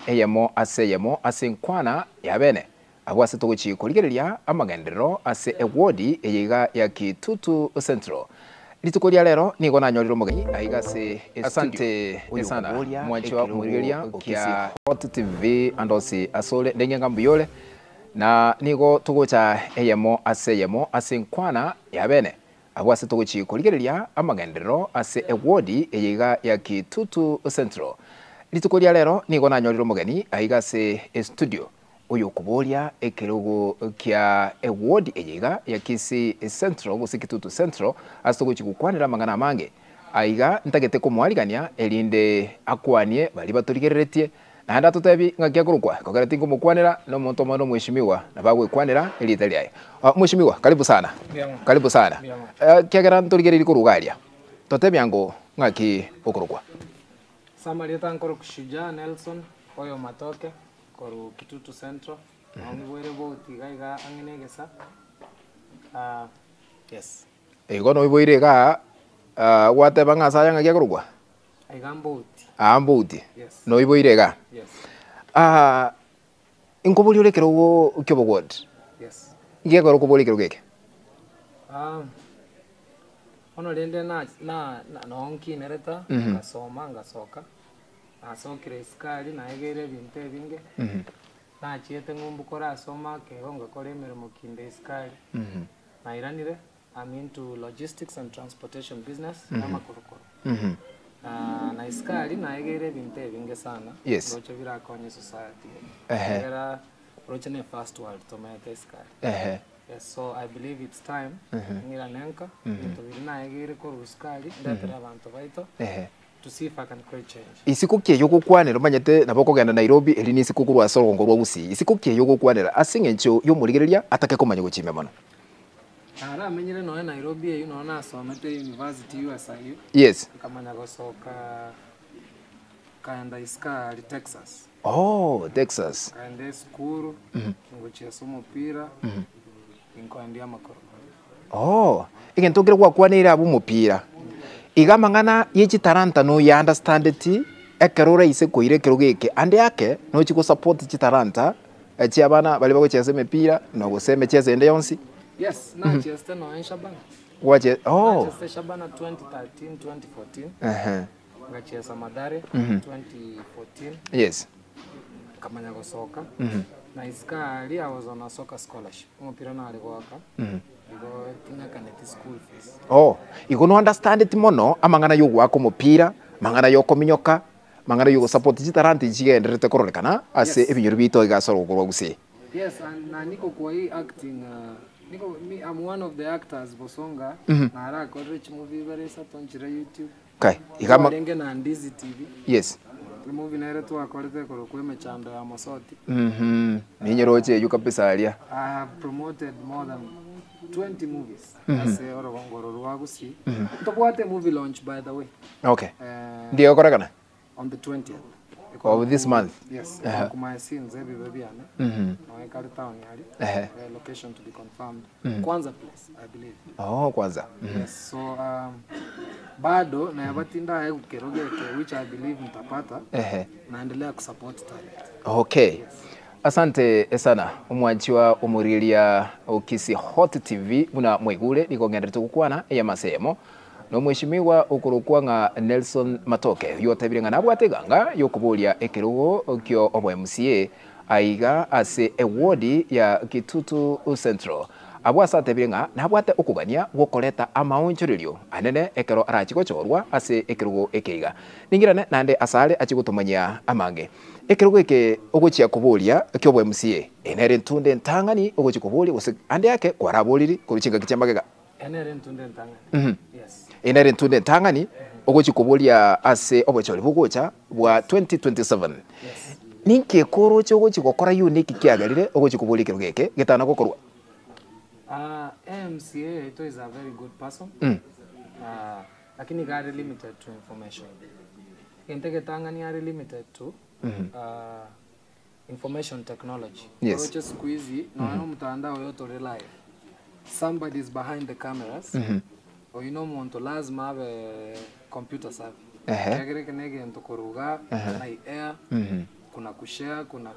eyemo ase eyemo ase enkwana ya bene, abwo ase togochia korigereria amagenderero ase ewodi eye iga ya Kitutu Central. Rituko ria rero nigo nanyorire omogeni aiga ase Asante sana mwanchwa omorigereria kia Hot TV ande onsi asore ndenge ng'a mbuya ore na nigo togocha eyemo ase eyemo ase enkwana ya bene Abwo ase togochia korigereria amagenderero ase ewodi eye iga ya Kitutu Central. Rituko ria rero nigo nanyorire omogeni aiga ase estudio oyokoboria ekerogo kia ewodi eye iga ya Kisii Central gose Kitutu Central ase togochia gokwanera amang'ana amange. Aiga ntagete komoarigania erinde akwanie baria batorigereretie Naende atotebi ng'aki akorokwa, ekogera tinkomokwanera, nomonto omonene omweshimiwa, nabo agwekwanera erieta riaye. Mweshimiwa, karibu sana, karibu sana. Ekiagera ntorigereiri korwa iga aria, totebie ango ng'aki okorokwa. Ase amarieta nkorokwa Shujaa Nelson oyo Matoke korwa Kitutu Central, nao nigwere boat iga iga ang'e na egesa, yes. Igo noiboire igaa, gwateba ng'a ase aya ng'aki akorokwa? Aiga mbouti. Aa mbouti. Yes. Noiboire igaa. Yes. Ah, nkoboria ore ekerogo ki'obogwoti. Yes. Nki gekogera okoboria ekerogo eke? Ah, bono rende na na noo nkinerete, ngasoma ngasoka, nasokire isiko aria naegeire ebinto ebinge, nachiete ng'umbu korasoma akeigo ngakora emeremo kinde isiko aria, nairanire. I'm into logistics and transportation business na amakorokoro. Na isiko aria naegeire ebinto ebinge sana Yes. roche birakonye society. Ehe. Ekiagera roche ne first world tomenyete isiko aria. Ehe. Yes, so I believe it's time ng'irane nka ebinto biria naegeire korwa isiko aria ndetere abanto baito Ehe. to see if I can create change. Isiko ki eyio ogokwanera omanyete nabo okogenda Nairobi eri nisiko korwa ase orogongo rwa Gusii. Isiko ki eyio ogokwanera ase eng'encho y'omorigereria atake komanya gochia ime mono. Naramenyire nonya Nairobi eyio nonya nasomete university USIU. Yes. Nkamanya gosoka nkaenda isiko aria Texas. Oh, Texas. Nkaenda esukuru, ngochiesa omopira, nkoendia amakoro. Oh, egento nkere gwakwaneire abwo omopira. Iga amang'ana ye chitalanta noya understandeti, ekero oraise koira ekerogo eke, ande ake nochi gosupport chitalanta. Chi'abana baria bagochesa emepira na gose emechieso ende yonsi. Yes, nachiesete nonya Shabana. Gwache oh. Nachiesete Shabana 2013, 2014. Ehe. Ngachiesa Mathare 2014. Yes. Nkamanya gosoka. Na isiko aria I was on a soccer scholarship. Omopira nare goaka. Igo ting'akaneti school fees. Oh, igo no understandeti mono amang'ana ya ogoaka omopira, amang'ana ya okominyoka, Amang'ana y'ogosupport chitalanta echi chigendererete kororekana ase Yes. ebinyoro biaito iga ase orogo rwa Gusii. Yes, and na niko kwa hii acting uh, niko me, I'm one of the actors Bosonga narakorire chimovie ibere isato nchire YouTube Okay. Iga ama- twarenge na Ndizi TV Yes. movie nere twakorete korokwa emechando ya Mosoti Mhm. Ninyeroche eywo kabisa aria. I have promoted more than 20 movies ase orogongo oro rwa Gusii ntobwate movie launch by the way Okay. Eh, Ndiyo egokorekana? on the 20th Of this month? Yes, Aha. uh scenes ebibe biane. Mhm. No ekare town yari. Ehe. Eh, location to be confirmed. Kwanza place, I believe. Oh, kwanza. Mhm. Yes, so um, bado neba tindae kero geke which I believe nitapata. Ehe. Naendelea kusupport talent. Okay. Asante sana omwanchwa omorigereria o Kisii Hot TV buna mwaigure nigo ng'enderete gokwana ey'amase eyemo Nomweshimiwa okorokwa ng'a Nelson Matoke oyio otebire ng'a nabwate eganga y'okoboria ekerogo kio obo MCA aiga ase eward ya Kitutu Central. Abwo ase atebire ng'a nabwate okogania gwokoreta amaonchorerio anene ekero arachie gochorwa ase ekerogo eke iga. Ningirane naende asare achie gotomanyia amange. Ekerogo eke ogochia koboria kiobo MCA eye nere entunde entang'ani ogochia koboria gose ande ake kwaraboriri korwa chingaki chia magega. Eye nere entunda entang'ani. Yes. Eye nere entunda entang'ani ogochia koboria ase obochori bogocha bwa 2027. Yes. Ninki ekoroche ogochia gokora unique kiagerire ogochia koboria ekerogo eke getana gokorwa? Ah, MCA yaito is a very good person. Ah, lakini iga are limited to information. Egento egetang'ani are limited to ah, Information technology. Yes. Oroche siku hizi nonya omotandao oyo tore live. Somebody is behind the cameras. Oyio na omonto lazima abe computer savvy. Ehe. Ekiagera eke na egento korwa igaa na air. Kuna kushare, kuna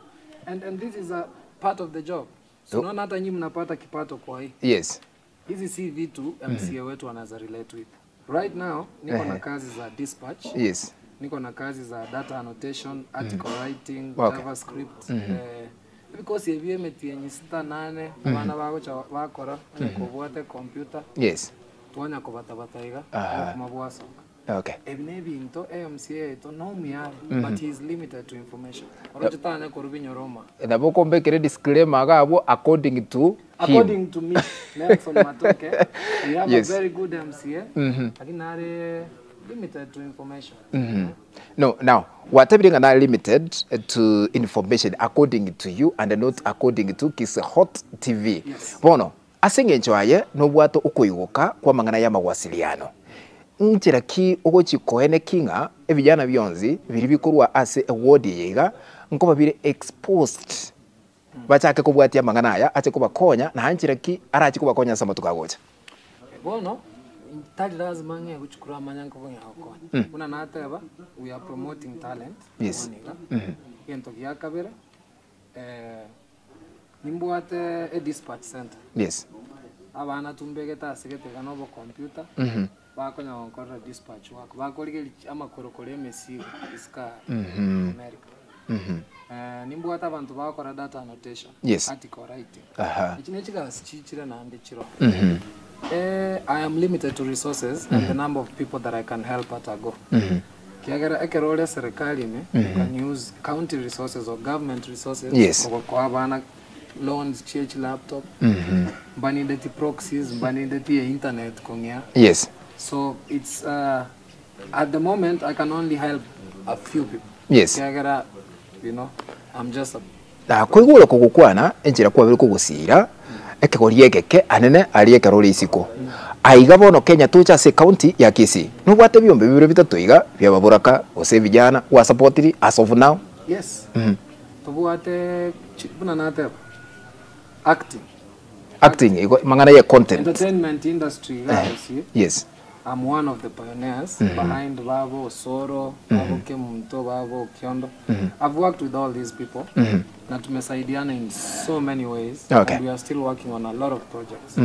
and, and this is a part of the job. So unaona hata nyinyi mnapata kipato kwa hii. Yes. Hizi si vitu MCA wetu anaweza relate with. Right now niko na kazi za dispatch. Yes. Niko na kazi za data annotation, article writing, Okay. JavaScript. Eh, because ebiemeti enye sita nane abana bagocha bakora onye kobwate computer Yes. twanya kobatabata iga Aha. obokima bwasoka. Okay. Ebi na ebinto MCA yaito nomuyare but he is limited to information. Oroche tanya korwa binyoroma. Nabo okombekere disclaimer iga abwo according to him. According to me, Nelson Matoke, we have Yes. a very good MCA, lakini nare limited to information. No, now, watabire ng'a nare limited to information according to you and not according to Kisii Hot TV. Yes. Bono, ase eng'encho aye nobwate okoigoka kw'amang'ana y'amawasiliano. Nchera ki ogochi koeneki ng'a ebijana bionsi biria bikorwa ase eward eye iga nkoba bire exposed bachake kobwatia amang'ana aya ache kobakonya naye nchera ki arache kobakonya ase amatuko agocha? Bono tari lazima ng'e gochi koramanya nkoba ng'a gokonya. Buna nateba, we are promoting talent. Yes. Bono iga. Egento gia kabere, nimbwate e dispatch center. Yes. Abana tumbegete ase gete iga na obokomputa, bakonya gonkorera dispatch work, bakorigeria amakorokoro ya emesigo isika America. Nimbwate abanto bagokora data annotation, Yes. article writing. Aha. Echi ne chigasi chichire naende chiro. I am limited to resources and the number of people that I can help at a go. Kiagera ekero ore serikali ime, you can use county resources or government resources Yes. ogokoa abana loans chie chi laptop, mbanindeti proxies, mbanindeti e internet kong'ea. Yes. So it's at the moment I can only help a few people. Yes. Kiagera, you know, I'm just a Na koigure kogokwana enchera kwabere kogosira ekegori egeke anene aria ekero ore isiko. Aiga bono Kenya toche ase ecounty ya Kisii. Nobwate ebiombe bibere bitato iga bia ababoraka gose ebijana gwasupportiri as of now. Yes. Tobwate chi buna nateba acting. Acting igo mang'ana ye content. Entertainment industry iga Gusii. Yes. I'm one of the pioneers behind Babo Osoro, Babo Kemunto, Babo Okiondo. I've worked with all these people. Na tumesaidiana in so many ways. Okay. And we are still working on a lot of projects.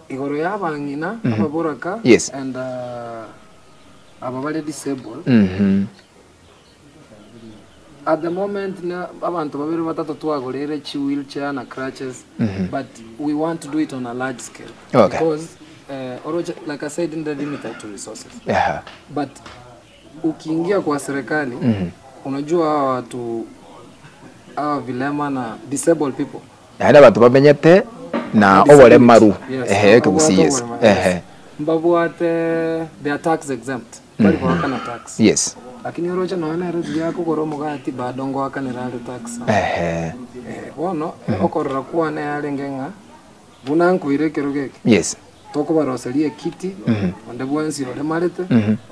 Igoro ya abang'ina, ababoraka, Yes. and aba bare disabled. At the moment na abanto babere batato twagorere chi wheelchair na crutches, but we want to do it on a large scale. Okay. Because oroche, like I said, in the limited to resources. Aha. But ukiingia kwa serikali, unajua hawa watu hawa vilema na disabled people. Naende abanto bamenyete na oboremaru. Yes. Ehe, ekegusii yes. Babwate oboremaru, yes. Ehe. Mbabwate they are tax exempt. Bari goakana tax. Yes. Lakini oroche nonya nere buya kogora omogati bado ngoakanera are tax. Ehe. Bono okorora kwane yarenge ng'a buna nkoira ekero geke. Yes. Tokobaroseria ekiti, onde bwensi oremarete,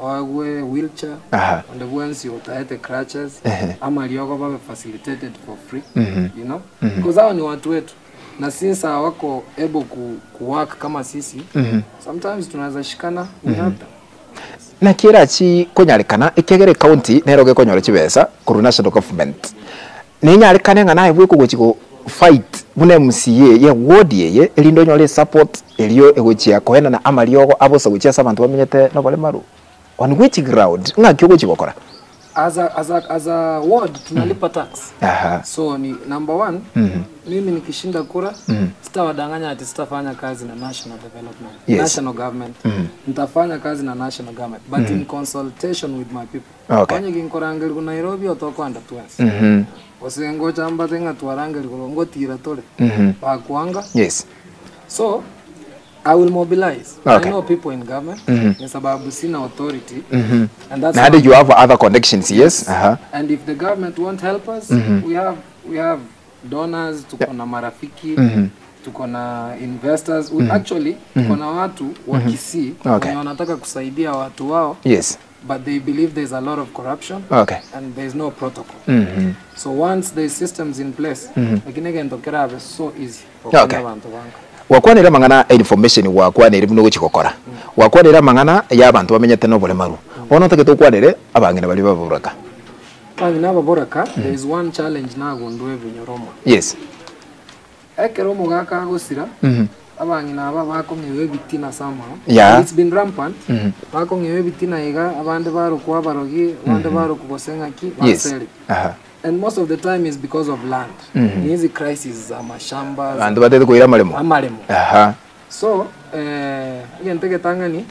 oegwe wheelchair, Aha. onde bwensi otaete crutches, Ehe. amariogo babe facilitated for free, you know? Because hao ni watu wetu. Na since hawako able ku, ku work kama sisi, sometimes tunaweza shikana, we help them. Naki erachi konyarekana ekiagera ecounty nero gekonyora chibesa korwa national government. Nenyarekane ng'a naye bweka ogochi go fight buna MCA ye ward eye erinde onyore esupport erio egochia koenana amariogo abosa gochia ase abanto bamenyete noboremaru. On which ground ng'aki ogochi gokora? As a, as a, as a ward tunalipa tax. Aha. So ni number one, mimi nikishinda kura sitawadanganya ati sitafanya kazi na national development. Yes. National government. Nitafanya kazi na national government but in consultation with my people. Okay. Onye ginkorangeri Nairobi otokwanda twensi. Gose ngocha mbate ng'a twarangeri korwa ngotira tore. Bakwanga. Yes. So I will mobilize. Okay. I know people in government. Ni sababu sina authority. And that's Naende why you have other connections, yes? Aha. And if the government won't help us, we have we have donors, tuko na marafiki, tuko na investors. We actually tuko na watu wa Kisii Okay. wenye wanataka kusaidia watu wao Yes. but they believe there's a lot of corruption Okay. and there's no protocol. So once there's systems in place, lakini egento kerabe so easy Okay. gokonya abanto banka. Gwakwanire amang'ana a information gwakwanire buna ogochi gokora. Gwakwanire amang'ana ya abanto bamenyete na oboremaru. Bono otagete okwanere abang'ina baria baboraka. Bang'ina ababoraka, there is one challenge nagundue ebinyoro Yes. Ekero omogaka agosira, abang'ina aba bakong'ewa ebitina somehow, Yeah. and it's been rampant, bakong'ewa ebitina iga, abande barokwa abarogi, abande barokwa gose ng'aki, Yes. baseri. Aha. And most of the time is because of land. Ni hizi crisis za mashamba, za Abanto batete koira amaremo. amaremo. Aha. So, eh, egento egetang'ani,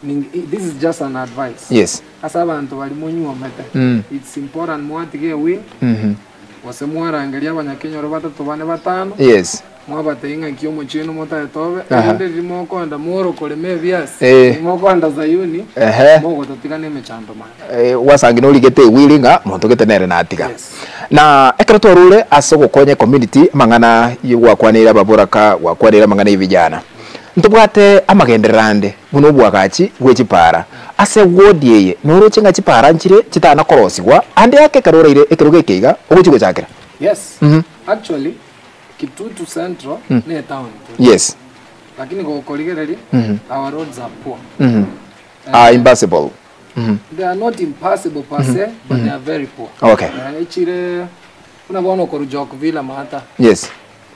ning- this is just an advice. Yes. Ase abanto bari monyuomete, it's important mwatige ewill, Gose mwarangerie abanyakenyoro batato bane batano, Yes. mwabatebia ng'aki omochie oino motaete obe, Aha. erinde riria mokoenda mworokorema ebiasi, Eh. mokoenda Zayuni, Ehe. mogototiga nemechando mane. Eh, gwasangi norigete ewili ng'a monto gete nere natiga. Yes. Na ekero twarure ase ogokonya ecommunity amang'ana gwakwaneire ababoraka, gwakwaneire amang'ana ya vijana. Ntobwate amagenderero ande buna obwagachi bwe chipara. Ase ewodi eye noroche ng'a chipara nchire chitana korosigwa ande ake ekero oraire ekerogo eke iga ogochia gochakera. Yes. Actually, Kitutu Central ne etown tu. Yes. Lakini gokorigereria, our roads are poor. Are impassable. They are not impassable per se, but they are very poor. Okay. Echire buna bono okorwa Jok Villa maata. Yes.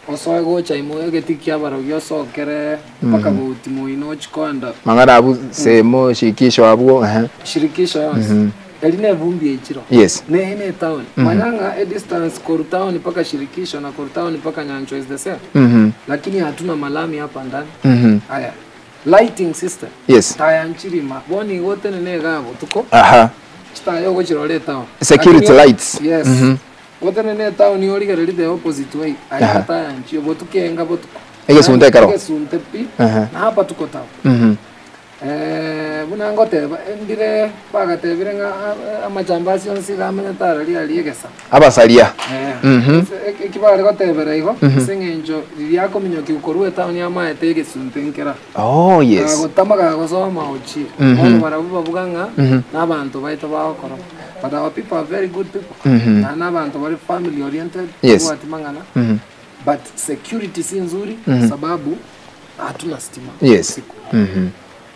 Osoe gocha ime egetii ki'abarogi osokere mpaka bouti moino ochie koenda. Mang'ana abwo semo shirikisho abwo ehe. Shirikisho yonsi. Eri nevumbi eichiro. Yes. Ne ne town. Manya ng'a edistance korwa town mpaka shirikisho na korwa town mpaka Nyanchwa is the same. Lakini hatuna malami hapa ndani. Aya. Lighting system. Yes. Taya nchirima. Bono igo otenene igaa botuko. Aha. Chitaya ogochirora etown. Security Lakini- lights. Yes. Otenene etown origererie the opposite way. Aya taya nchio botuko enga botuko. Egesunte ekero. Egesunte pi. Aha. Na hapa tuko town. Eh, buna ngoteba ndire bagatebire ng'a ah, amachambasi onsi iga amenyete arari aria egesa. Abasaria. Eh, eki bare gotebera igo ase eng'encho riria akominyokia korwa etown amaete egesunte nkera. Oh yes. Gagotama gagosoma ochie. Bono barabwo babuga ng'a na abanto baito bagokora. But our people are very good people. Na na abanto bari family oriented, Yes. babwati mang'ana. But security si nzuri sababu hatuna stima Yes. usiku.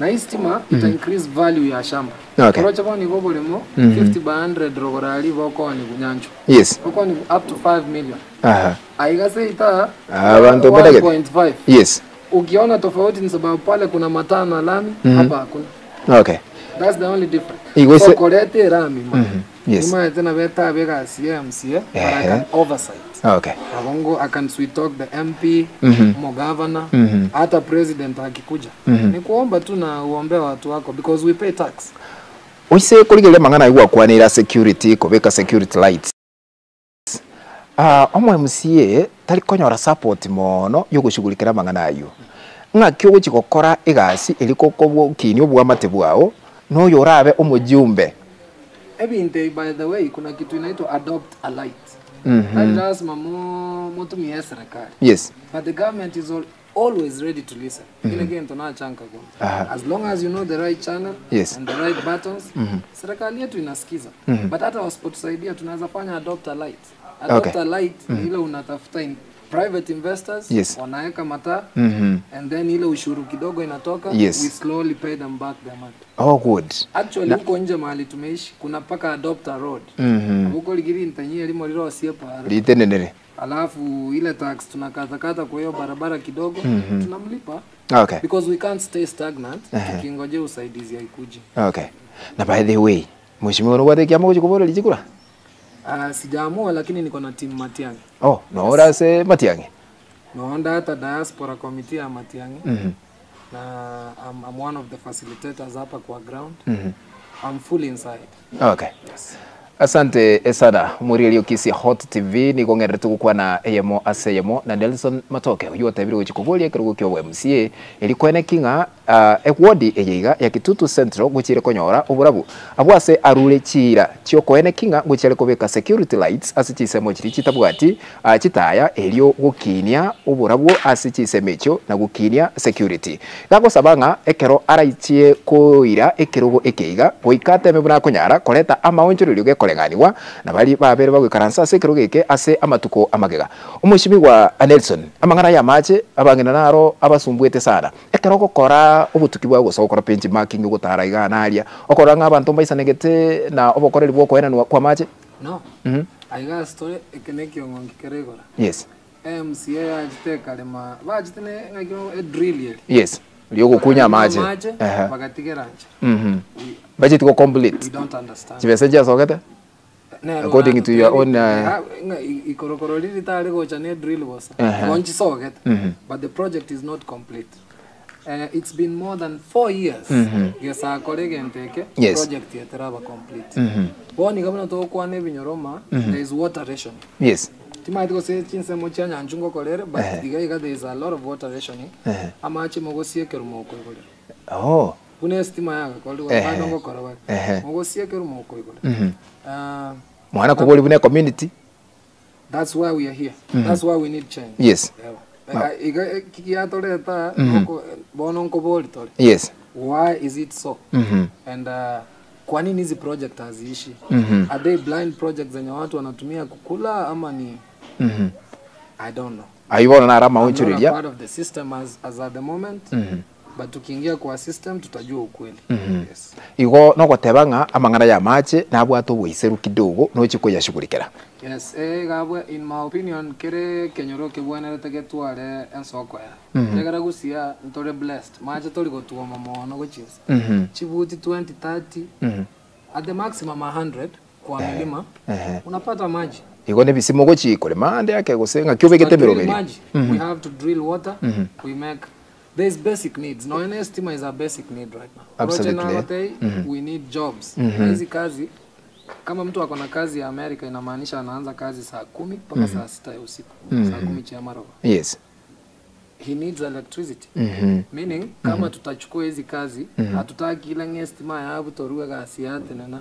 Na hii stima ita increase value ya shamba. Okay. Oroche bono igo oboremo 50 by 100 rogoro aria bokoni nyancho. Yes. Bokoni up to 5 million. Aha. Aiga se ita Abantu badagete. 1.5. Yes. Ukiona tofauti ni sababu pale kuna mataa na lami hapa hakuna. Okay. That's the only difference. Igo So se- korete erami ma. Yes. Nimaete na beta bega CMCA but I can oversight. Okay. Abongo I can sweet talk the MP, mo governor, hata president akikuja. Ni kuomba tu na uombe watu wako because we pay tax. Oise korigereria amang'ana aywo gwakwanera security kobeka security lights. Ah, omo MCA tari konyora support mono yogoshughulikera amang'ana aywo. Ng'aki ogochi gokora egasi eri kokobokinia obwamate bwao noyo orabe omojumbe. Ebinto ebi by the way kuna kitu inaitwa adopt a light. Tari lazima mu mutumie serikali. Yes. But the government is always ready to listen. Kile gento nachanka kwa. As long as you know the right channel Yes. and the right buttons, serikali yetu inasikiza. But hata wasipotusaidia tunaweza fanya adopt a light. Adopt Okay. a light ni ile unatafuta in private investors Yes. wanaweka mataa and then ile ushuru kidogo inatoka Yes. we slowly pay them back their money. Oh good. Actually huko nje mahali tumeishi kuna paka adopt a road. Huko ligiri ntanyie limo lirosie pale. Ritenenere. Alafu ile tax tunakatakata kwa hiyo barabara kidogo tunamlipa Okay. because we can't stay stagnant tukingojea usaidizi haikuje. Okay. Na by the way, mheshimiwa nobwate kiama gochi koboreri chikura? Sijaamua lakini niko na team Matiang'i. Oh, no ase Matiang'i. Naonda hata diaspora committee ya Matiang'i. Na I'm, I'm one of the facilitators hapa kwa ground. I'm full inside. Okay. Asante sana murieri okisi Hot TV nigo ng'erete gokwana eyemo ase eyemo na Nelson Matoke oyo otebire gochi koboria ekerogo kia obo MCA eri kwene ki ng'a ewodi eye iga ya Kitutu Central gochire konyora oborabu abwo ase arure chiira chiokoene ki ng'a gochiare kobeka security lights ase chisemo chiria chitabwati chitaya erio gokinia oborabwo ase chisemo echio na gokinia security. Gagosaba ng'a ekero araichie koira ekerogo eke iga goika ateme buna akonyara koreta amaonchorerio gekoreng'aniwa na bari babere bagoikaransa ase ekerogo eke ase amatuko amagega. Omoshimiwa Nelson amang'ana ya amache abang'ina naro abasumbwete sana ekero gokora obotuki bwa gosa gokora benchmarking ogotara iga naria okora ng'a abanto mbaisanegete na obokoreri bwa okoenanwa kwa amache. No. Aiga ase tore, eke nekiong'onki kere igoro. Yes. MCA yachete ekarema, bachete ne ng'aki bono edrill eri. Yes. Riogokunya amache. Amache, Ehe. bagatigera nche. Mhm. Bacheti go complete. We don't understand. Chibesa nchiasogete? Nero According to your own, Ah, ng'a ikorokoro riri ritari gocha ne drill bosa. Ehe. Igo nchisogete. But the project is not complete. Eh, it's been more than 4 years gesakora egento eke Yes. project eteraba complete. Bono iga buna togokwana ebinyoroma, there is water rationing. Yes. Timanyeti gose chinsemo chia nyanchu ngokora ere, but iga iga there is a lot of water rationing. Amache mogosiekerwa mokoigorera. Oh. Buna esitima yagakorirwe Ehe. bado ngokora bare. Ehe. Mogosiekerwa mokoigorera. Ah, Mwana kobori buna ecommunity. that's why we are here. That's why we need change. Yes. Ewa. Ega- iga eki giatoreta noko- bono nkobori tore. Yes. Why is it so? Mhm. And kwa nini hizi project haziishi? Mhm. Are they blind projects zenye watu wanatumia kukula ama ni Mhm. I don't know. Aywo bono naro I'm not a amaonchoreria. part of the system as at the moment. But tukiingia kwa system tutajua ukweli. Yes. Igo nogoteba ng'a amang'ana ya amache nabwate oboiseru kidogo nochi koyashughulikera. Yes, gabwe in my opinion kere kenyoro kebwenerete getware ensoko ya. Tegera gusia ntore blessed. Mache tori gotuoma mono gochisa. Mhm. Chibuti 20 30 at the maximum 100 kwa milima Ehe. unapata maji. Igo nebisimo gochi korema ande ake gose ng'aki obegete Tuna drill emeroberi. maji. We have to drill water. We make there's basic needs. No, ene stima is a basic need right now. Absolutely. Roche na Gotei, we need jobs. Na hizi kazi kama mtu ako na kazi ya Amerika inamaanisha anaanza kazi saa 10 mpaka saa 6 ya usiku. Saa 10 cha maroba. Yes. He needs electricity. Mhm. Meaning kama tutachukua hizi kazi hatutaki ile nge stima ya hapo torue gasi ya tenena.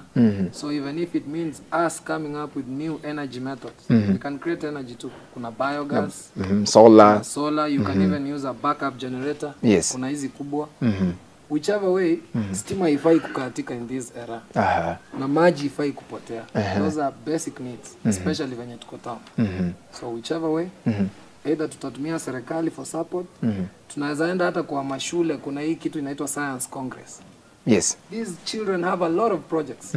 So even if it means us coming up with new energy methods, we can create energy too. Kuna biogas, Solar. kuna solar, you can even use a backup generator. Yes. Kuna hizi kubwa. Whichever way, stima haifai kukatika in this era. Aha. Na maji haifai kupotea. Those are basic needs, especially venye tuko town. So whichever way, either tutatumia serikali for support. Tunaweza enda hata kwa mashule, kuna hii kitu inaitwa Science Congress. Yes. These children have a lot of projects.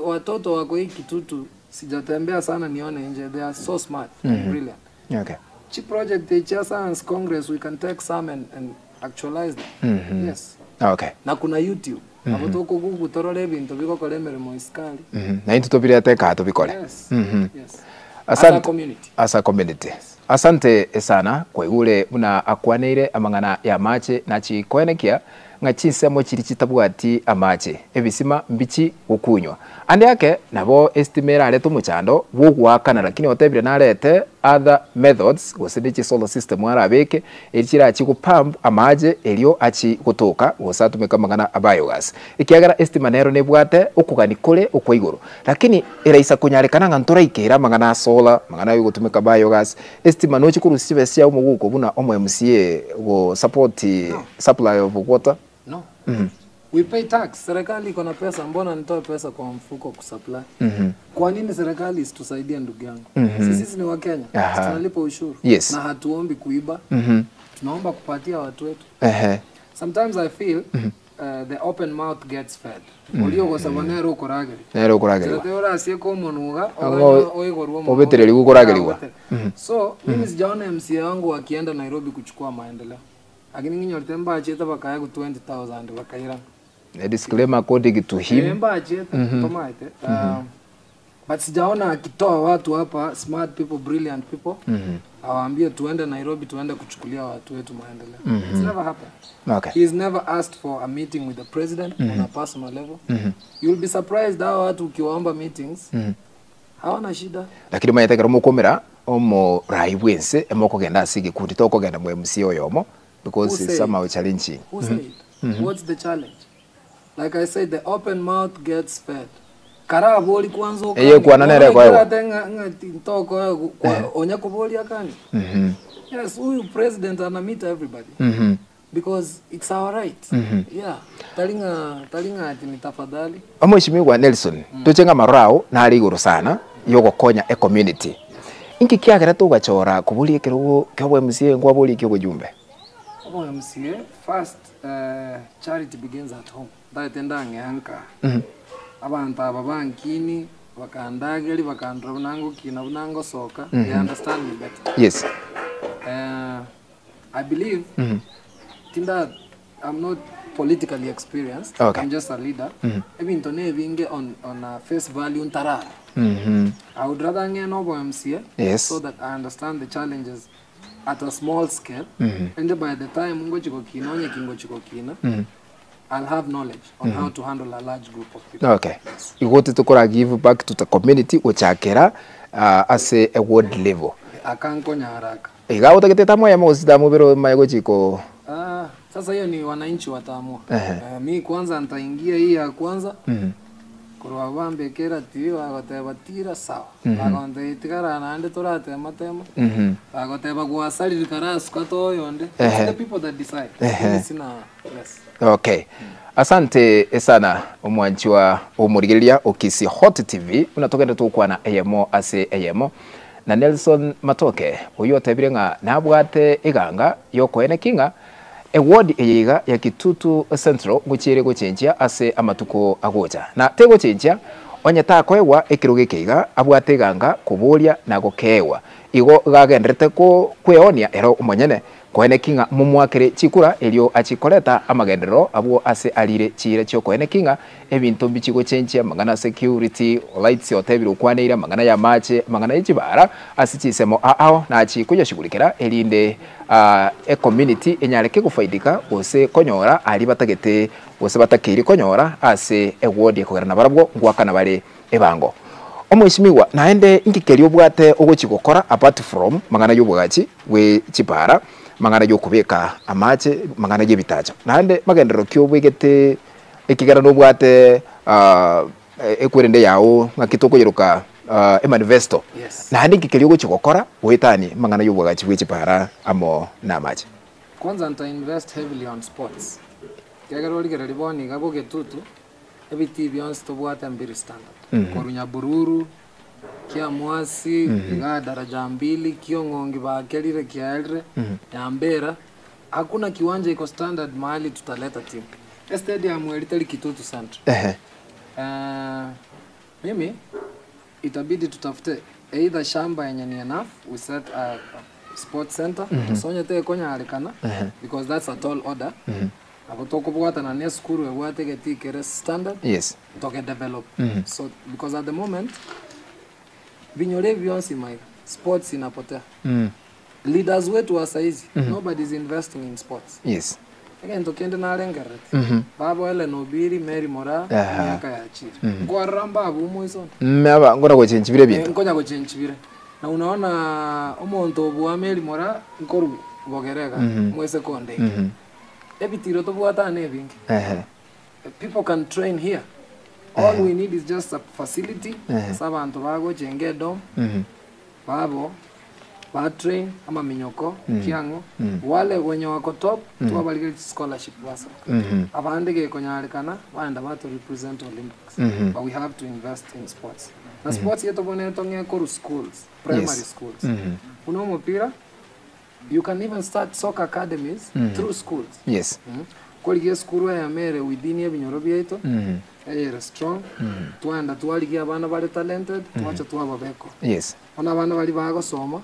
Watoto wako hii Kitutu, sijatembea sana nione nje. They are so smart and brilliant. Okay. Chi project cha Science Congress, we can take some and actualize them. Yes. Okay. Na kuna YouTube. Abo toko Google torore ebinto bigokora emeremo isikari. Na intwe tobirete kaa tobikore. Yes. Yes. Asante. As a community. As a community. Asante sana kwaigure buna akwaneire amang'ana ya amache nachi koenekia ng'a chinsemo chiri chitabwati amache ebisima mbichi gokunywa ande ake nabo estima erarete omochando bwogoakana lakini otebire narete other methods gose ne chisolar system arabeke eri chirachi gopump amache erio achi gotoka gose atumeka amang'ana a biogas ekiagera estima nero nebwate okogani kore okwa igoro lakini eraisa konyarekana ng'a ntoraikera amang'ana a solar amang'ana ya gotumeka biogas estima nochi korusia chibesa chiago omogoko buna omo MCA go support supply of water. No. We pay tax. Serikali iko na pesa, mbona nitoe pesa kwa mfuko kusupply? Kwa nini serikali isitusaidie ndugu yangu? Sisi ni Wakenya. Tunalipa ushuru. Yes. Na hatuombi kuiba. Tunaomba kupatia watu wetu. Ehe. Sometimes I feel the open mouth gets fed. Olio gosaba nero okorageri. Nero okoragerigwa. Tete ora asieko omonuga, Ang'o- oigorwa omonwa. obetereri gokorageriwa. So, mimi sijaona MCA wangu akienda Nairobi kuchukua maendeleo. Lakini nginyorete mbachete bakaya ku 20,000 bakairana. A disclaimer according to him. Mbachete tomaite. But sijaona akitoa watu hapa smart people, brilliant people. Awaambie tuende Nairobi tuende kuchukulia watu wetu maendeleo. It's never happened. Okay. He's never asked for a meeting with the president on a personal level. You'll be surprised hawa watu ukiwaomba meetings hawana shida. Lakini mayete kero mokomera omo rai bwense emokogenda ase egekundi tokogenda mu MCA oyomo because Who it's said? somehow challenging. Who said? What's the challenge? Like I said, the open mouth gets fed. Karabori kwanza ukani. Eye kwana nere kwa ewa. Ntoko onya kubori akani. Yes, huyu president ana meet everybody. Because it's our right. Yeah. Talinga ati ni tafadhali. Omweshimiwa Nelson, tuchenga marao nari iguru sana yogokonya e community. Inki kiagera tugachora kuburia ekerogo kia obwa MCA ngwaboria kia obojumbe? Obo MCA, first charity begins at home. Ndaete ndang'eanka. Abantu aba bankini Bakandageria bakandora buna ngokina buna ngosoka, they understand me better. Yes. Eh, I believe tinda I'm not politically experienced. Okay. I'm just a leader. Ebinto na ebinge on, on a face value ntarara. I would rather ng'e na obo MCA Yes. so that I understand the challenges at a small scale. And by the time ngochi gokina onye kingochi gokina, I'll have knowledge on how to handle a large group of people. Okay. Igo titokora give back to the community gochakera ah, ase a ward level. Akankonya haraka. Iga otagete tamoyemo gose tamobere omaye gochiko Ah, sasa hiyo ni wananchi wataamua. Ehe. Eh, mi kwanza nitaingia hii ya kwanza korwa bambekera tv bagoteba tira sawa bagonte itigara naende toratema tema bagoteba gwasarire karasuka toyonde It's the people that decide Mimi sina yes Okay. Asante sana omwanchi wa omorigereria okisi Hot TV buna togende tokwana eyemo ase eyemo na Nelson Matoke oyo otebire ng'a nabwate eganga yokoene ng'a eward eye iga ya Kitutu Central gochiere gochenchia ase amatuko agocha na tegochenchia onye takoegwa ekero geke iga abwate eganga koboria na gokeegwa igo gagenderete ko kweonia ero omonyene koene king'a momwakere chikura erio achikoreta amagenderero abwo ase arire chire chiokoene king'a ebinto mbichigochenchia mang'ana security lights otebire okwaneire amang'ana ya amache amang'ana ya chibara ase chisemo ao nachi koyashughulikera erinde uh, ecommunity enyareke gofaidika gose konyora ari batagete gose batakeire konyora ase eward ekogera nabarabwo ngwakana bare ebango. Omweshimiwa naende nkikeria obwate ogochi gokora apart from mang'ana ya obogachi bwe chibara mang'ana ya okobeka amache mang'ana ya ebitacho naende magenderero ki obwegete ekigera nobwate uh, ekwerende yao ng'aki tokoyeroka uh, emanifesto Yes. naende nkikeria ogochi gokora goetani mang'ana ya obogachi bwe chibara amo na amache. Kwanza nita invest heavily on sports kiagera origereri bono iga bogetutu ebiti bionsi tobwate mbiri standard korwa Nyabururu Kiamwasi iga daraja mbili Kiong'ongi bakerire kiaerire Nyambera hakuna kiwanja iko standard mahali tutaleta timu stadium eritari Kitutu Central. Ehe. Mimi itabidi tutafute either shamba yenye ni enough we set a, a sports center tusonye te konyarekana because that's a tall order abo tokobwatana na esukuru ebwate getikere standard Yes. toke develop so because at the moment vinyore bionsi maiga sports inapotea leaders wetu wa saizi nobody is investing in sports Yes. egento kende narengerete babo Ellen Obiri Mary Moraa Aha. emiaka yachire nkwarora mbabu omoisoni Aba ngora gochenchibire Eh, ebinto. nkonya gochenchibire na unaona omonto obwa Mary Moraa nkoru bogerega mwese konde ebitiro tobwatana ebinge Ehe. people can train here all we need is just a facility ase abanto bagochenga edom babo batrain amaminyoko kiang'o wale wenye wako top twabarigeri scholarship basa abande gekonyarekana baenda bato represent Olympics but we have to invest in sports na sports yetu bonetwo ng'ekoru schools primary Yes. schools una omopira you can even start soccer academies through schools Yes. korigia esukuru eyamere within ebinyoro biaito eyere strong twaenda twarigia abana bare talented twacha twababeko Yes. ona abana bari bagosoma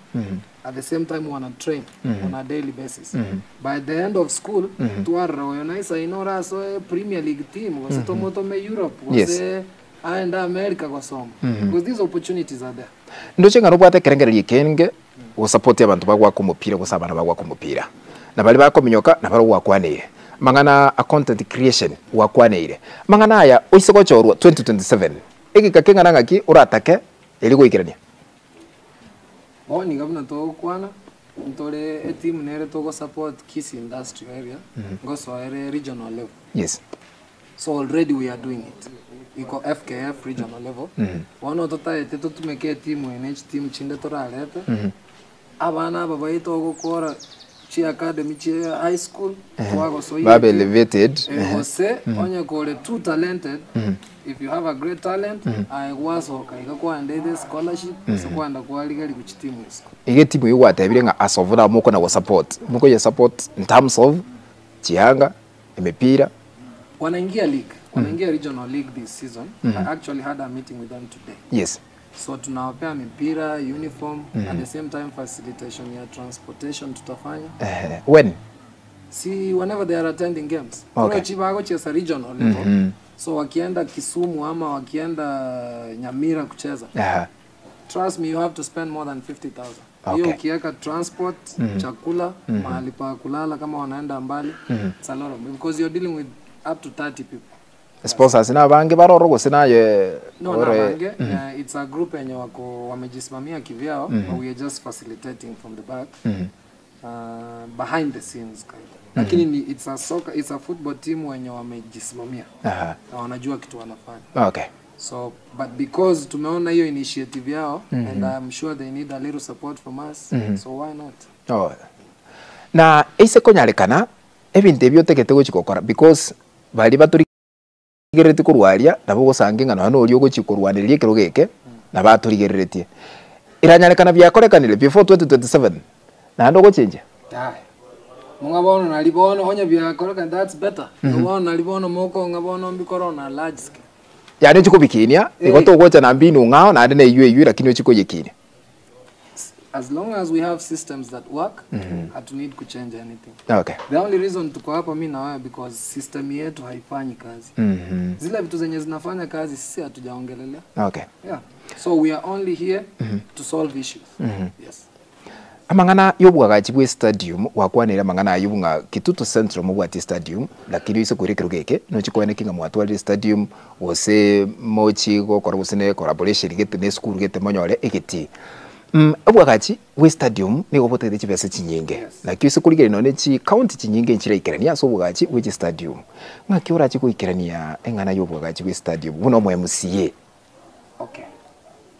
at the same time wana train on a daily basis by the end of school twarora oyo naisaina orasoe premier league team gose tomotome Europe Yes. gose aenda America gosoma because these opportunities are there Ndoche ng'a nobwate ekerengererio ekenge gosupport abanto bagwaka omopira gose abana bagwaka omopira na bari bakominyoka na bari gwakwaneire mang'ana a content creation gwakwaneire mang'ana aya oise gochorwa 2027 egika keng'ana ng'aki oratake eri goikerania bono iga buna togokwana ntore etimu nere togosupport Kisii industrial area ngosoere regional level Yes. so already we are doing it iko FKF regional level bono totaete totumeke etimu ene chitimu chinde torarete abana aba baito ogokora chi academy chi high school twagosoia Babe elevated. Eh, gose onye kore too talented if you have a great talent aye gwasoka iga kwaendete scholarship ase kwenda kwarigeri guchitimu isiko Iga etimu eywo gwatebire ng'a as of now mokona gosupport mokoye support in terms of chianga emipira wanaingia league. Wameingia regional league this season. I actually had a meeting with them today. Yes. So tunawapea mipira, uniform, at the same time facilitation ya transportation tutafanya. Ehe. When? See whenever they are attending games. Okay. Kuna chiba wagocheza regional level. So wakienda Kisumu ama wakienda Nyamira kucheza. Aha. Trust me you have to spend more than 50,000. Okay. Hiyo ukiweka transport, chakula, mahali pa kulala kama wanaenda mbali, it's a lot of because you're dealing with up to 30 people. Sponsors na bange baroro gose naye No, ore- na bange, it's a group yenye wako wamejisimamia kivyao but we are just facilitating from the back. Behind the scenes kind of. Lakini ni it's a soccer, it's a football team wenye wamejisimamia Aha. na wanajua kitu wanafanya. Okay. So but because tumeona hiyo initiative yao and I'm sure they need a little support from us so why not? Oh. Na ise konyarekana ebinto ebio otegete gochi gokora because bari batorigereretie korwaria nabo ogosange ng'a nonya noria ogochi korwanereria ekero geke na batorigereretie. Eranyarekana biakorekanire before 2027 naende ogochenjia? Aye. Mong'a bono nari bono onye biakoreka that's better. Bono nari bono mokong'a bono mbikore on a large scale. Yaani ochi kobikinia, igo Eh. togocha na mbinu ng'ao naende na eywo eywo lakini ochi koyekinia. As long as we have systems that work, hatu need to change anything. Okay. The only reason tuko hapa mi na wewe because system yetu haifanyi kazi. Zile vitu zenye zinafanya kazi sisi hatujaongelelea. Okay. Yeah. So we are only here to solve issues. Yes. Amang'ana y'obwagachi bwa estadium gwakwanire amang'ana aywo ng'a Kitutu Central mobwati estadium lakini oise koira ekero geke nochi koeneki ng'a mwatwarire estadium gose mochi gokora gose ne collaboration gete ne esukuru gete monyore egetii. Obwagachi bwa estadium nigo botagete chibesa chinyinge Yes. naki oise korigereria nonye chicounty chinyinge nchiraikerania ase obwagachi bwa chistadium. Ng'aki orache goikerania eng'ana ya obwagachi bwa estadium buna omo MCA? Okay.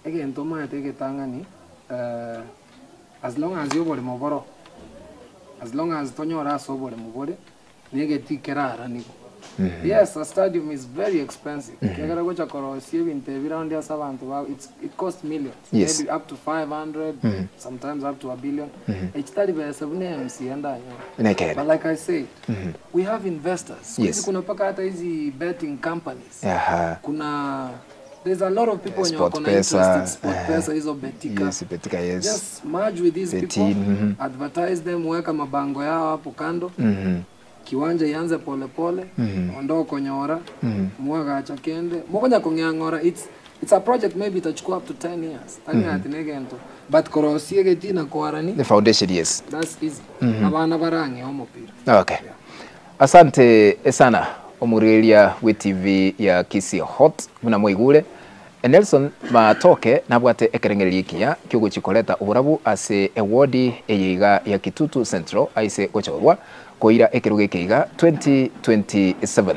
Egento omanyete egetang'ani eh, as long as oboremo boro as long as tonyore ase oboremo bore negeti keraranigwa. Yes, a stadium is very expensive. Kiagera gocha korosia ebinto ebi round ase abanto ba it's, it cost millions. Yes. Maybe up to 500, sometimes up to a billion. Ekitari besa buna MCA ndanyora. Nekene. But like I said, we have investors. Siku hizi Yes. kuna mpaka hata hizi betting companies. Aha. Kuna there's a lot of people wenye Sport wako na interest in Pesa, sport eh, pesa hizo betika. Yes, Betika, yes. Just merge with these Betin, people, mhm. advertise them, weka mabango yao hapo kando. Kiwanja ianze polepole, ondoa konyora, mwagacha kende. Mokonya kong'ang'ora it's it's a project maybe itachukua up to 10 years. Tani ati negento. But korosie getina kwarani The foundation, yes. that's easy. Abana barange omopira. Okay. Asante sana omorigereria bwe TV ya Kisii Hot buna mwaigure Nelson Matoke nabwate ekerengererio ekiya kiogochi koreta oborabu ase ewodi eye iga ya Kitutu Central aise gochorwa koira ekerogo eke iga 2027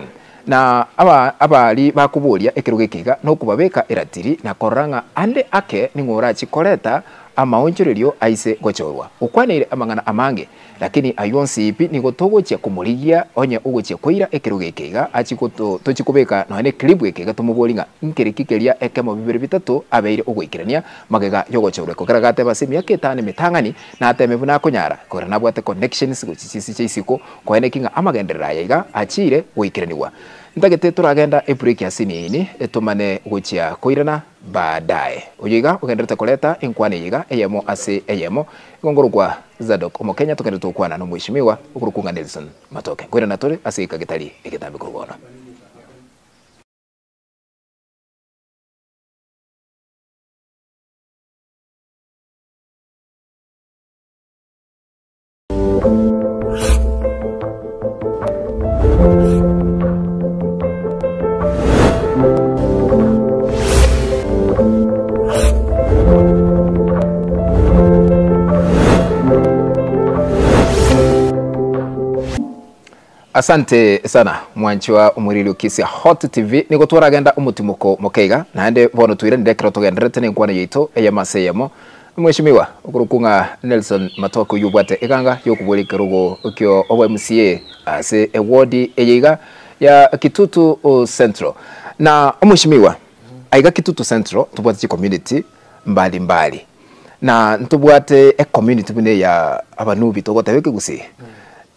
na aba abari bakoboria ekerogo eke iga nokobabeka eratiri na korora ng'a ande ake ning'o orachi koreta amaonchorerio aise gochorwa okwaneire amang'ana amange lakini aywo onsi pi nigo togochia komorigia onye ogochia koira ekerogo eke iga achi goto tochi kobeka nonya na eclip eke iga tomobori ng'a nkereki keria ekemo bibere bitato abeire ogoikerania magega yogochorwa eko. Ekero agateba ase emiaka etano emetang'ani nateme buna akonyara kore nabwate connections gochia chinse chia isiko koeneki ng'a amagenderero aya iga achiire goikeranigwa. Ntagete toragenda ebreak ase eniini etomane gochia koirana baadaye. Oyo iga ogenderete koreta enkwana eye iga eyemo ase eyemo igo nkorokwa Zadok Omokenya togende tokwana na omweshimiwa okorokwa ng'a Nelson Matoke. Nkoirana tore ase egeka getari egetambe korwa bono. Asante sana mwanchwa omoriri o Kisii Hot TV nigo twaragenda omotimoko mokeiga naende bono twiranire ekero togendererete na enkwana yaito eyemo ase eyemo Mweshimiwa okorokwa ng'a Nelson Matoke oyio obwate eganga yokoboria ekerogo kio obo MCA ase eward eye iga ya Kitutu Central. Na omweshimiwa aiga Kitutu Central tobwate chicommunity mbali mbali na ntobwate ecommunity buna eya abanubi togoteba ekegusii.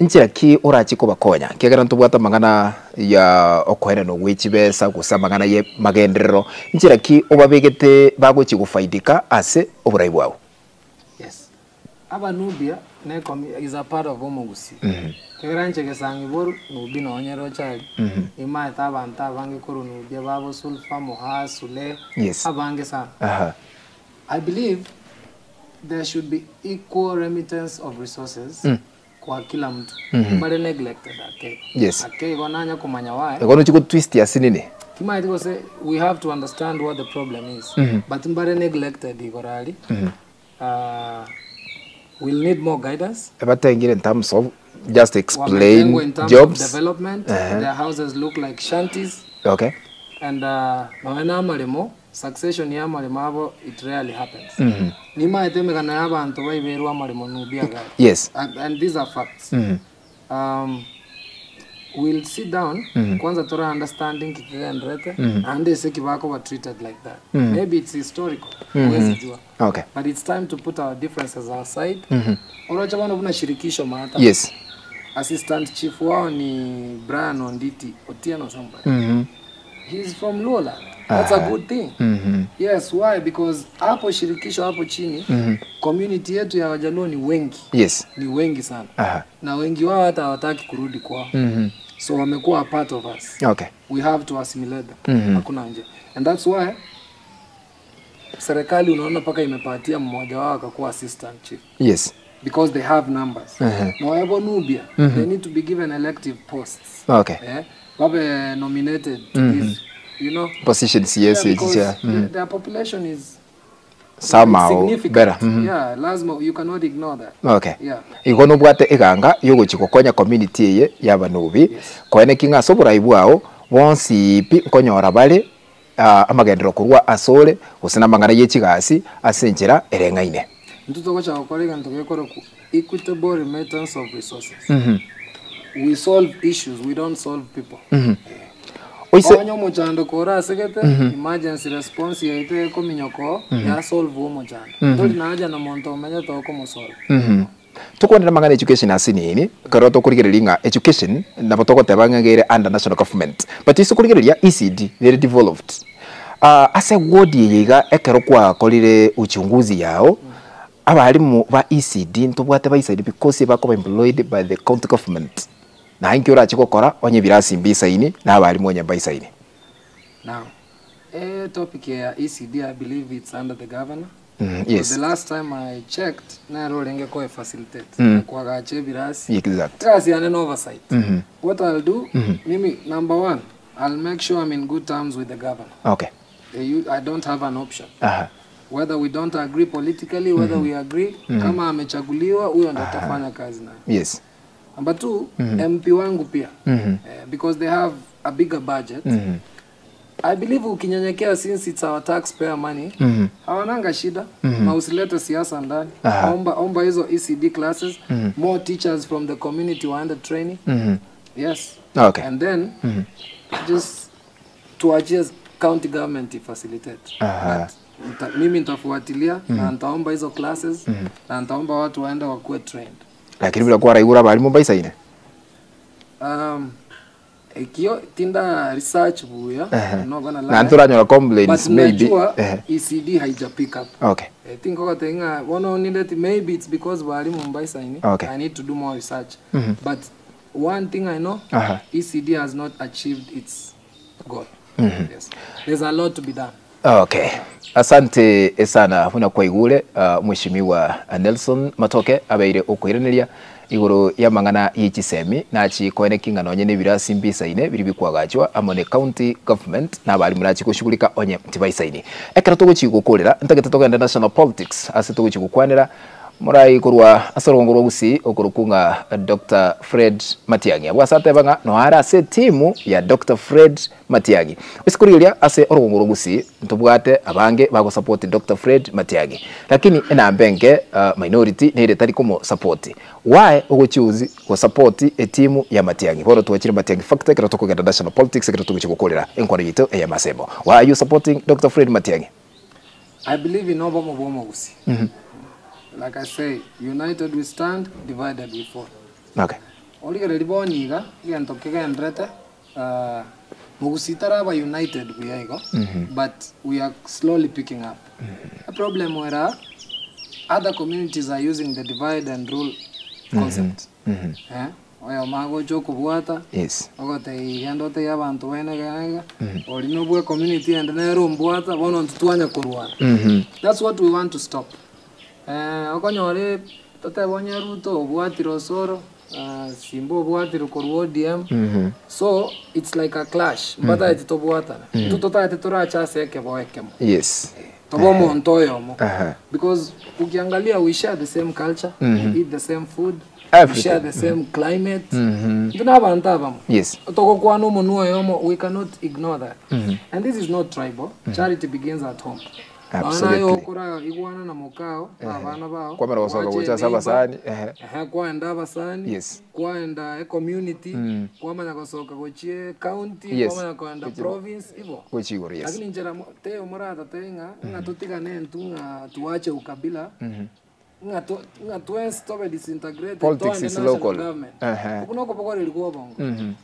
Nchera ki orache kobakonya? Ekiagera ntobwate amang'ana ya okoenena gwe chibesa gose amang'ana ye magenderero, nchera ki obabegete bagochia gofaidika ase oborai bwao? Yes. Abanubia ne is a part of omogusii. Ekero inche gesang'i boru, Nubi nonye roche aria, nimaete abanto abange korwa Nubia babo Sulfa, Moha, Sule, abange sana. I believe there should be equal remittance of resources kwa kila mtu. Mbare neglected ake. Ake igo nanya komanya why. Igo nochia gotwist ase nini? Timaeti gose we have to understand what the problem is. But mbare neglected igoro aria. We'll need more guidance. Ebatengire in terms of just explain Wametengwa in terms jobs. of development. Their houses look like shanties. Okay. And nonya na amaremo, succession ya amaremo abo it rarely happens. Nimaete emegano ya abanto baiberwe amaremo Nubia gari. Yes. And these are facts. We'll sit down kwanza tora understand nki kegenderete naende ase ki bakoba treated like that. Maybe it's historical, huwezi jua. Okay. But it's time to put our differences aside. Oroche bono buna shirikisho maata. Yes. Assistant chief wao ni Brian Onditi Otieno somebody. He's from Luoland. That's a good thing. Yes, why? Because hapo shirikisho hapo chini community yetu ya Wajaluo ni wengi. Yes. Ni wengi sana. Na wengi wao hata hawataki kurudi kwao. So wamekuwa a part of us. Okay. We have to assimilate them. Hakuna nje. And that's why serikali unaona mpaka imepatia mmoja wao akakuwa assistant chief. Yes. Because they have numbers. Na whatever Nubia, they need to be given elective posts. Okay. Wabe nominated to this, you know. Positions, yes, Yeah, yes, because yeah. their population is Somehow significant. better. Yeah, lazima, you cannot ignore that. Okay. Yeah. Igo nobwate eganga yogochi gokonya community eye y'abanubi. Yes. Koene ki ng'a ase oborai bwao bonsi pi nkonyora bare amagenderero korwa asore gose na amang'ana ye chigasi ase enchera ereng'aine. Intwe togocha gokora egento gekorokwa equitable remittance of resources. We solve issues, we don't solve people. Oise Onye omochando kore asegete, emergency response yaito ekominyoko, ya solve omochando. Tori naja na monto omenyete okomosolve. Tokwanera amang'ana education ase nini, ekero tokorigereria ng'a education nabo togoteba ng'a ere under national government. But ase okorigereria ECD nere devolved. Ase ward eye iga ekero kwakorire uchunguzi yao, abalimu ba ECD ntobwate baisaini because bakoba employed by the county government. Naye inki orache gokora onye ebirasi mbisaini na abalimu onye mbaisaini. Now, topic ya ECD, I believe it's under the governor. Yes. The last time I checked, nero orenge koe facilitate. Kwagacha ebirasi. Exact. Kasi ane no oversight. What I'll do, mimi, number one, I'll make sure I'm in good terms with the governor. Okay. I don't have an option. Whether we don't agree politically, whether we agree, kama amechaguliwa, huyo ndo atafanya kazi naye. Yes. Number two, MP wangu pia. Because they have a bigger budget. I believe ukinyenyekea, since it's our taxpayer money, hawananga shida. Na usilete siasa ndani. Omba hizo ECD classes, more teachers from the community waende training. Yes. Okay. And then just tuachie county government facilitate. But mimi nitafuatilia na nitaomba hizo classes na nitaomba watu waende wakuwe trained. Lakini bila kuwa raigura bali Mombasa ine. Ikio tinda research buya, I'm not gonna lie. Na nturanyora complaints But maybe. najua ECD haija pick up. Okay. I think ogotenga one only that maybe it's because bali Mombasa ine. Okay. I need to do more research. But one thing I know, ECD has not achieved its goal. Yes. There's a lot to be done. Okay. Asante sana huna kwa igure, Mheshimiwa Nelson Matoke abeire okoiraneria igoro ya mang'ana y'echisemi nachi koene king'ana onye n'ebirasi mbisaine biri bikwagachwa amo ne county government na abarimu nachi goshughulika onye tibaisaini. Ekero togochi gokorera ntagete togende national politics ase togochi gokwanera morai korwa ase orongo rwa Gusii okorokwa ng'a Dr. Fred Matiang'i. Abwo ase ateba ng'a noare ase etimu ya Dr. Fred Matiang'i. Ase korigereria ase orongo rwa Gusii ntobwate abange bagosupport Dr. Fred Matiang'i. Lakini enamba enke, minority nere tari komosupport. Why ogochoose gosupport etimu ya Matiang'i? Bono twachire Matiang'i factor ekero tokogenda national politics ekero togochi gokorera enkwano yaito eya masemo. Why are you supporting Dr. Fred Matiang'i? I believe in obomo bwomo Gusii. Like I say, united we stand, divided we fall. Okay. Origereria bono iga, egento kegenderete, mogusii taraba united buya igo, but we are slowly picking up. Eproblem ere aa, other communities are using the divide and rule concept. Eh, oyomo agocha okobwata, Yes. ogotebia genda otebie abanto baino iga na iga, oria nobwe ecommunity ende nere ombwata, bono intwe twanya korwana. That's what we want to stop. Okonyora totebe onye Ruto obwatire Osoro, Simba obwatire korwa ODM, so it's like a clash, mbatagete tobwatane. Intwe totagete torache ase ekeboo ekemo, Yes. tobe omonto oyomo, because ukiangalia we share the same culture, we eat the same food, we share the same climate, intwe na abanto abamo. Yes. Togokwana omonwa oyomo, we cannot ignore that. And this is not tribal, charity begins at home. Nonya naye Absolutely. okora igwana na mokao na abana bao, Kwamera gosoka gwacha gocha ase eneighbor, abasani, ehe. ehe, kwaenda abasani, Yes. kwaenda ecommunity, kwamanya gosoka gochia ecounty, Yes. kwamanya koenda province, igo. Gochia igoro, yes. Lakini inchera mo- teiyo moratatebe ng'a, ng'a totigane intwe ng'a tuache ukabila, Ng'a to, ng'a twensi tobe disintegrated, Politics toende is national local. government. Ehe. Okwo nokobogoreria kwa obongo.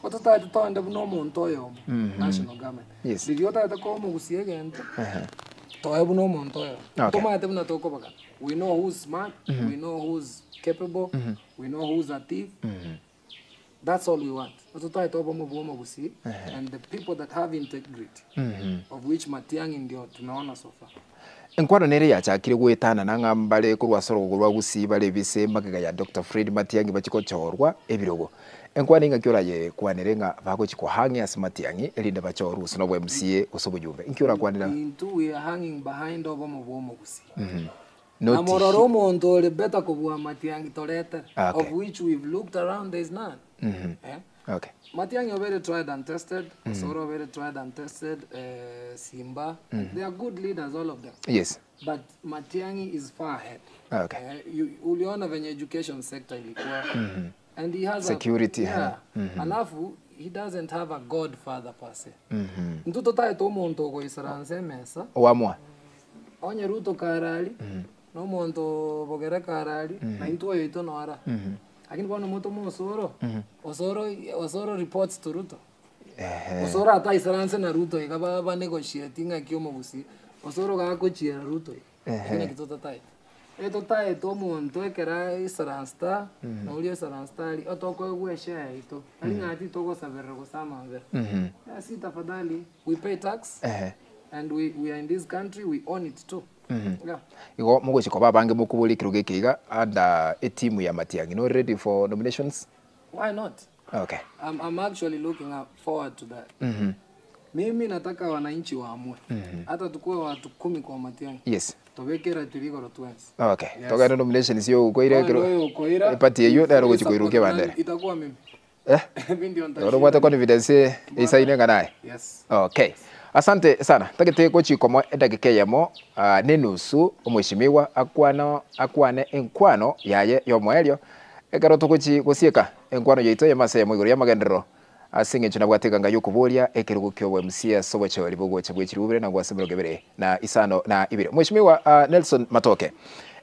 Ko totagete toende buna omonto oyomo, national government. Yes. Riria otagete koa omogusia egento, toe buna omonto oyomo. Okay. Tomanyete buna tokobagana. We know who's smart, we know who's capable, we know who's a thief. That's all we want. Totagete obomo bwa omogusii and the people that have integrity, of which Matiang'i ndio tumeona so far. Enkwano nere yachakire goetanana ng'a mbare korwa ase orogogo rwa Gusii bare ebise magega ya Doctor Fred Matiang'i bachie gochorwa ebirogo. Enkwano ing'aki orayekwanere ng'a bagochia kohang'ia ase Matiang'i erinde bachorwe gose nobo MCA gose obojumbe? Inki orakwanere? Intwe we are hanging behind obomo bwa omogusii. Not Na morore omonto ore better kobua Matiang'i toretere, Okay. of which we've looked around there is none. Eh? Okay. Matiang'i obeire tried and tested, Osoro obeire tried and tested, eh, Simba, they are good leaders all of them. Yes. But Matiang'i is far ahead. Okay. Eh, you, uliona venye education sector ilikuwa and he has Security, a, yeah. Alafu he doesn't have a godfather per se. Intwe totaete omonto ogoisaransa emesa Oamua. Onye Ruto kare aria, na omonto bogere kare aria, na intwe oyoito noro aa. Lakini bono motome Osoro, Osoro Osoro reports to Ruto. Osoro ataisaranse na Ruto iga ba ba negotiate ng'aki omogusii, Osoro gakochiera Ruto iga, ekio naki totataete. Etotaete omonto ekero aisaranste aa, na oria oisaranste aria, otokoegwa eshare yaito, tari ng'a titogosaberera gose amabera. Si tafadhali, we pay tax. And we, we are in this country, we own it too. Yeah. Igo mogochia koba abange mokoboria ekerogo eke iga under etimu ya Matiang'i. Nore ready for nominations? Why not? Okay. I'm, I'm actually looking up forward to that. Mimi nataka wananchi waamue. Hata tukue watu kumi kwa Matiang'i. Yes. Tobekera tirigoro twensi. Okay. Togende nominations yo okoira Bono ekero oyo okoira, eparty eywo nero ogochia support koirukia nani, ebandera. Itakuwa mimi. Eh? Mimi ndio Oro nitashinda. obwate confidence eisaine ng'a naye? Yes. Okay. Asante sana. Ntagete gochia komoa edakika eyemo ah, na enusu omweshimiwa akwana akwane enkwano yaye y'omoerio ekero togochi gosieka enkwano yaito eyemo ase eyemo igoro y'amagenderero ase eng'encho nabwate eganga y'okoboria ekerogo kia obo MC ase obochori bogocha bwe chirubire na gwase emerongo ebere na isano na ibere. Mweshimiwa ah, Nelson Matoke,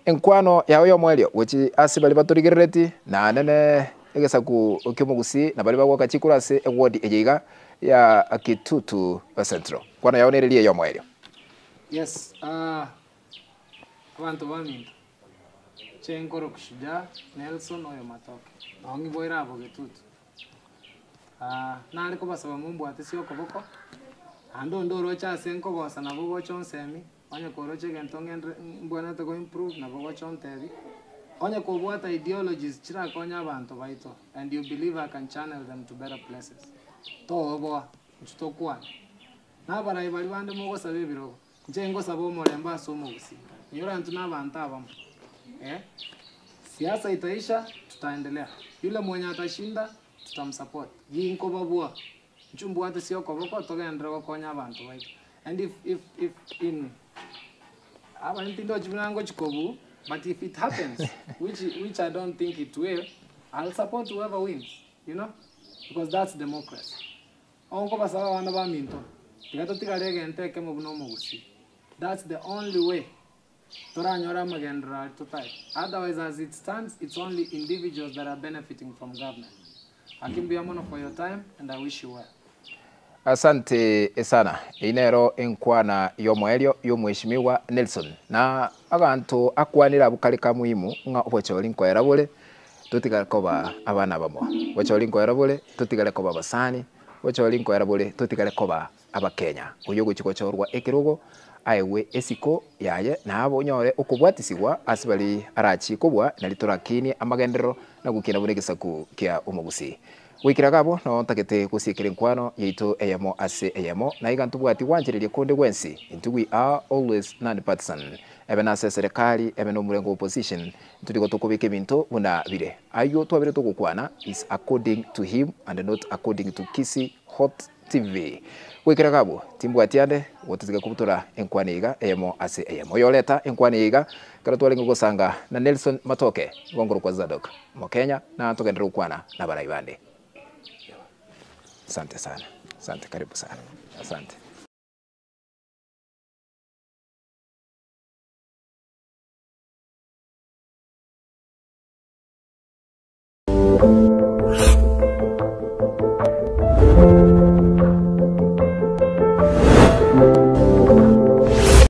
enkwano yao y'omoerio gochi ase baria batorigerereti naende ne egesaku ki'omogusii na baria bagoaka chikura ase eward eye iga ya Kitutu Central. Nkwano yao nere riria y'omoerio. Yes, ah, abanto baminto, inche nkoroku Shujaa Nelson oyo Matoke, nao ngiboire abo Getutu. Ah, nare kobasaba mombwate ase okoboko, naende onde oroche ase nkogosa nabo gocha onsemi, Onye koroche egento ng'enderere mbwenerete go improve nabo gocha ontebi, onye kobwata ideologies chirakonye abanto baito and you believe I can channel them to better places, tooboa, inchu tokwane. Na abarai baria bande mogosaba ebirogo, inche ngosaba omorembe ase omogusii, inyora intwe na abanto abamo eh. Siasa itaisha, tutaendelea, yule mwenye atashinda tutamsupport, ginkobabua. Inchuo mbwate ase okoboko togenderere gokonya abanto baito. And if, if, if in aba ntindochi buna ngochi kobuu, but if it happens, which, which I don't think it will, I'll support whoever wins, you know, because that's democracy. Onkobasaba abana baminto, tiga totigare egento ekemo buna omogusii. That's the only way toranyore amagenderero aria totaete. Otherwise as it stands, it's only individuals that are benefiting from government. Gaki mbuya mono for your time and I wish you well. Asante sana. Eyio nero enkwana y'omoerio y'omweshimiwa Nelson. Na abanto akwanire abwo kare ka muhimu ng'a obochori nkoera bore totigare koba abana abamo. Obochori nkoera bore totigare koba abasani, obochori nkoera bore totigare koba Abakenya. Oyio ogochia gochorwa ekerogo aegwe esiko yaye na abonyore okobwatisigwa ase baria arachie kobua nario torakinie amagenderero na gokina buna egesaku kia omogusii. Goikera iga abwo noo ntagete gosiekera enkwano yaito eyemo ase eyemo, na iga ntobwati gwanchereria konde gwensi. Intwe we are always non-partisan. Ebe nase eserekari, ebe nomorengo wa opposition, intwe nigo tokobeka ebinto buna bire. Ayio twabire togokwana is according to him and not according to Kisii Hot TV. Goikera iga abwo, timbwati ande gotatiga kobutora enkwana eye iga eyemo ase eyemo. Oyoreta enkwana eye iga, ekero twarenge gosanga na Nelson Matoke, nigo nkorokwa Zadok Omokenya, na togenderere gokwana nabarai bande. Asante sana, asante, karibu sana, asante.